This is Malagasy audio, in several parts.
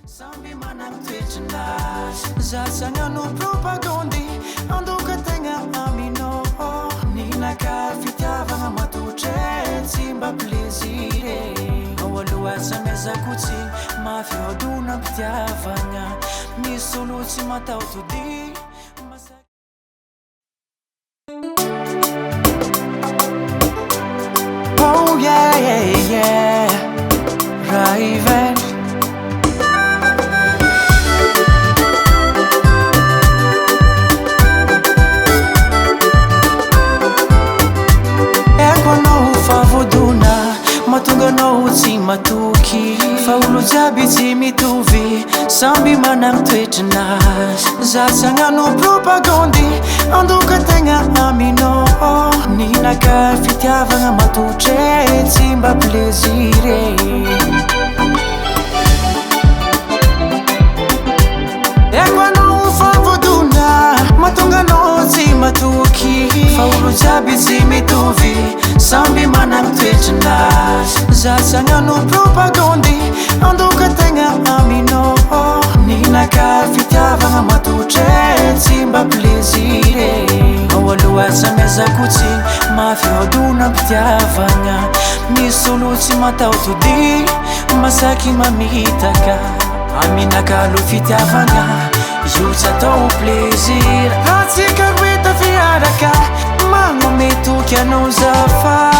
Samby managny toetrinazy. Za tsy hagnano propagandy andoka tegna aminao. Ninaka fitiavagna matotra e, tsy mba plaisir e. Ao aloha tsy amezako tsiny, mafy hodonam-pitiavagna. Misy olo tsy mataho-tody. Oh yeah, yeah, yeah. Raven. Haiko anao fa voadona, mahatonga anao tsy matoky. Fa olo jiaby tsy mitovy, samby managny toetrinazy. Za tsy hagnano propagandy, andoka tegna aminao. Ninaka fitiavagna matotra e, tsy mba plaisir e. Haiko anao fa voadona, mahatonga anao tsy matoky. Fa olo jiaby tsy mitovy, samby managny toetrinazy. Za tsy hagnano propagandy, andoka tegna aminao. Ninaka fitiavagna matotra e, tsy mba plaisir e. Ao aloha tsy amezako tsiny, mafy hodonam-pitiavagna. Misy olo tsy mataho-tody, masaky mamitaka. Aminaka aloha fitiavagna, io tsy atao plaisir. Antsika roe tafiaraka, magnome toky anao za fa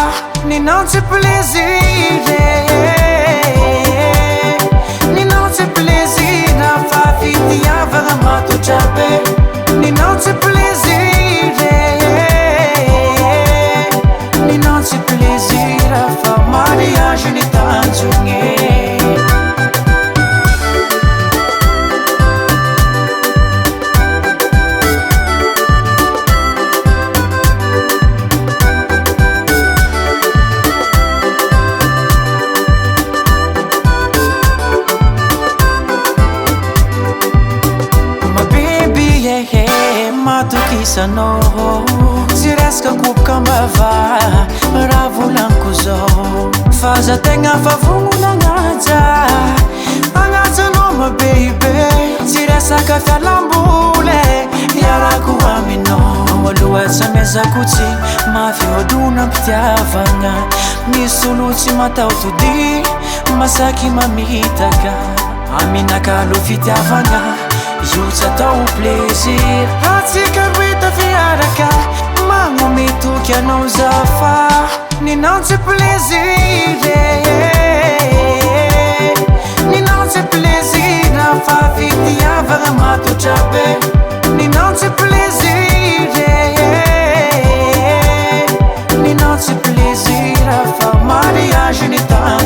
ninao tsy plaisir e. Ninao tsy plaisir fa fitiavagna matotra be. Ninao tsy plaisir e. Ninao tsy plaisir fa mariage ny tanjogny. My baby, yeah, yeah, matokisanao. Tsy resaka koboka am-bava, raha volaniko zao. Fa za tegna fa vognona agnaja, agnaja anao my baby. Tsy resaka fialamboly e, iarako aminao. Ao aloha tsy amezako tsiny, mafy hodonam-pitiavagna. Misy olo tsy mataho-tody, masaky mamitaka. Aminaka aloha fitiavagna, io tsy atao plaisir. Antsika roe tafiaraka, magnome toky anao za fa ninao tsy plaisir e. Ninao tsy plaisir fa fitiavagna matotra be. Ninao tsy plaisir e. Ninao tsy plaisir fa mariage ny tanjogny.